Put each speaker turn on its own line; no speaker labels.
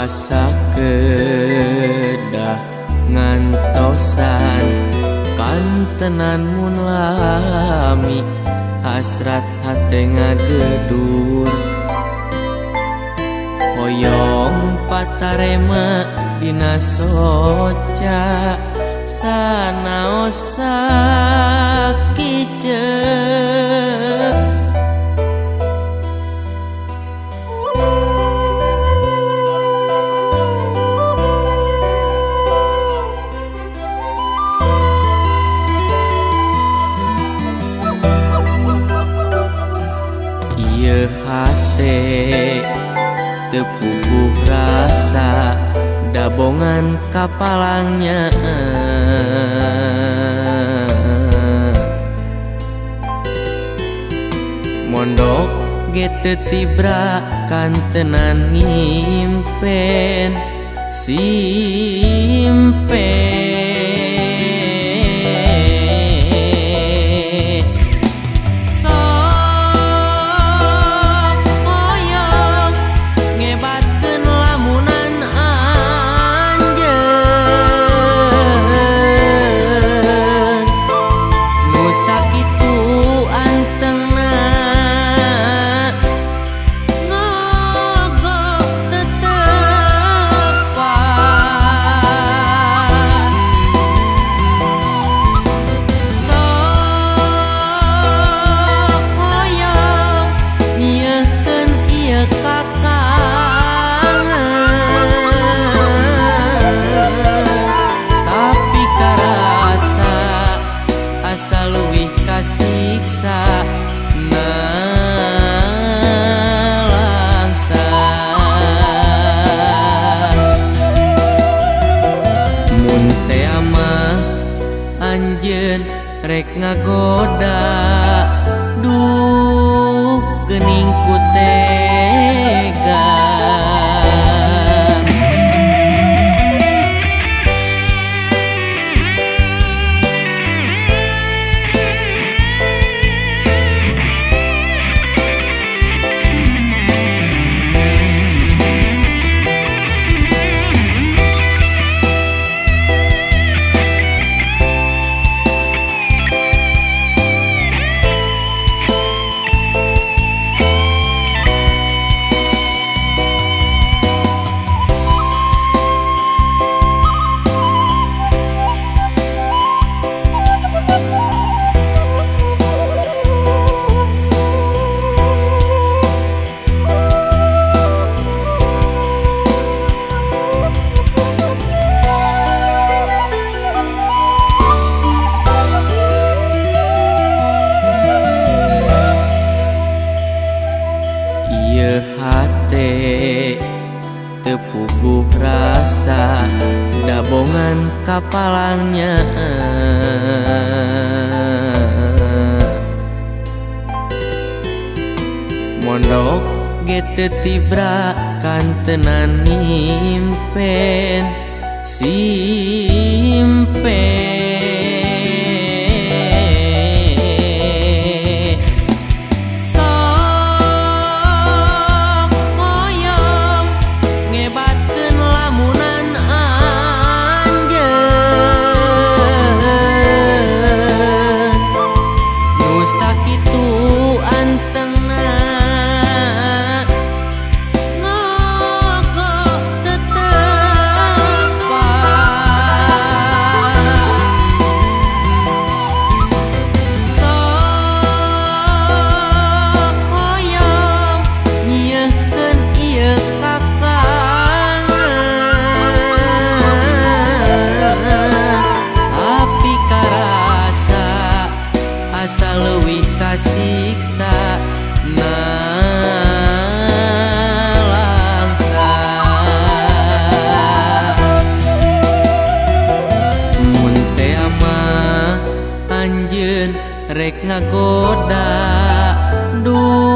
Puasa kedah ngantosan kantenan mun lami hasrat hate ngagedur hoyong patarema dina soca sanaos sakiceuk. Ieu hate teu puguh rasa dabongan kapalangnya mondok ge teu tibra kantenan ngimpen simpen. Kasiksa nalangsa mun tea mah anjeun rek ngagoda duh geuning ku tega. Ieu hate teu puguh rasa dabongan kapalangnya mondok ge teu tibra kantenan ngimpen simpen. Asa leuwih kasiksa nalangsa mun tea mah anjeun rek ngagoda duh.